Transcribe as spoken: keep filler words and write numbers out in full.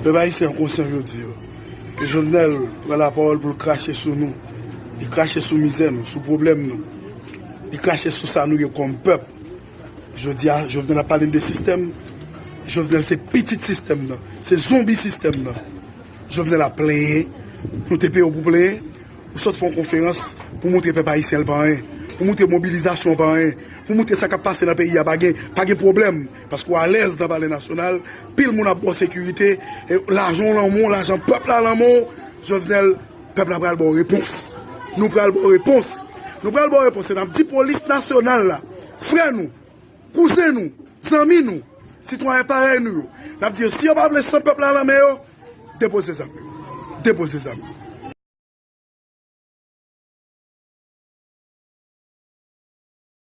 Pèp ayisyen an konsyan jodi a ke Jovenel pran lapawòl pou l krache sou nou. Li krache sou mizè nou, sou pwoblèm nou. Li krache sou sa nou ye kòm pèp. Jodi a, Jovenel ap pale n de sistèm. Jovenel se pitit sistèm nan. Se zonbi sistèm nan. Jovenel ap plenyen. Nou te peye w pou plenyen. Ou sot fè yon konferans pou montre pèp ayisyen l pa anyen, pou montre mobilizasyon pa anyen, pou montre sa k ap pase nan peyi a pa gen, pa gen pwoblèm, paske w alèz nan Palè Nasyonal, pil moun ap ba w sekirite, e lajan w lan men w, lajan pèp la lan men w, Jovenel, pèp la pral ba w repons. Nou pral ba w repons. Nou pral ba w repons, e n ap di polis nasyonal la, frè nou, kouzen nou, zanmi nou, sitwayen parèy nou yo. N ap di yo, si yo pa vle san pèp la lan men yo, depoze zam yo. Depoze zam yo.